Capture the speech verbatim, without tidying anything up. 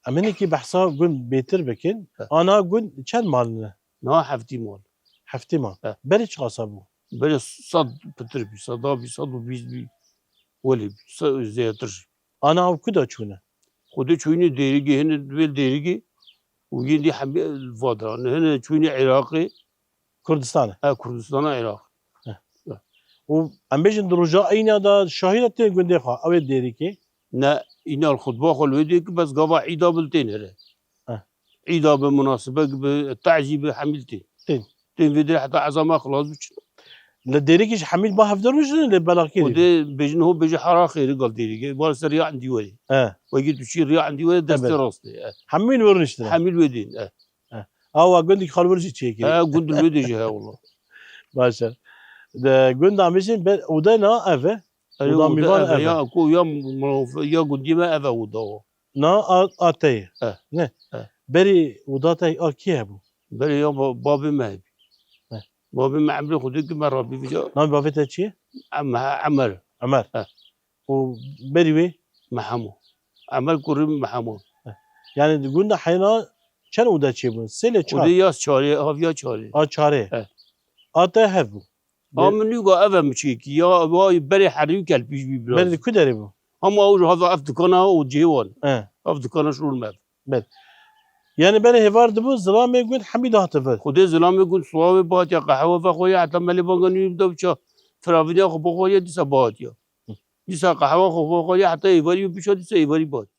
Em hinekî behsa gund bêtir bikin. He. Ana gund çend mal ne? Na heftî mal. Heftî mal. He. Berê çiqasa bû? Berê sed pitir bî, sed bî, sed û bîst bî. Welê bî, se-, zêtir. Ana ew ku da çûne? Xwedê çûyînê Dêrigê, hene dibê Dêrigê û yên dî hemî li va diran. Hene çûyînê Iraqê. Kurdistan e. E, Kurdistana Iraq. Heh. Heh. Û em bêjin di roja eyna de şahî de tên gundê xwe, ew ê Dêrikê? Ne, îna li xutba xwe li wê dê ki bes gava îda bi li tên here. Heh. Îda bi, munasibek bi, tazî bi, hemî li tên. Tên. Tên vê dê heta ezama xilas biçin. Li Dêrikê ji hemî ba hevdar rûniştin, lê belaqî Û dê bêjin ho bêje hara xêri gal Dêrikê. Bar ser riya endî werê. He. Wekî tu çî riya endî werê destê Evet. rastê. E. Hemî li wir rûniştin. Hemî li wê dên. E. He. Awa gundek xalwir jî çêkirî. He, gund li wê dê jî he wala. Baş e. De gunda mijin ber oda na ev e. Erê Oda oda mîvan ev e, ev e. Ya ku ya minof-, ya gundî me ev e oda o. Na a, a te ye. He. Ne? He. Berî oda te a kî hebû? Berê ya ba-, babê me hebî. He. Babê me emrê Xwedê ki me rabî vija. Navê bavê te çi ye? Em-, Emer. Emer. He. Û berî wê? Mehemo. Emer kurî Mehemo. He. Yani di gunda heyna çend oda çêbûn? Sê lê çar? Xwedê ya çarê, haviya çarê. A çarê. He. A te hev bû. A Be- min nûga ev e miçêkî. Ya vay berê herî û kelpîj bî biraz. Berê di ku derê bû? Hema ew ji hava ev dikana û cihê wan. He. Ev dikana şûr me. Ber. Yani berê hêvar dibû, zilamê gund hemî dihate vir. Xwedê zilamê gund silavê bihatiya qehwe vexwariya heta melê banga nû da biça firavîniya xwe bixwariya dîsa bihatiya. Hı. Dîsa qehwa xwe bixwariya heta êvarî biça dîsa êvarî bihatiya.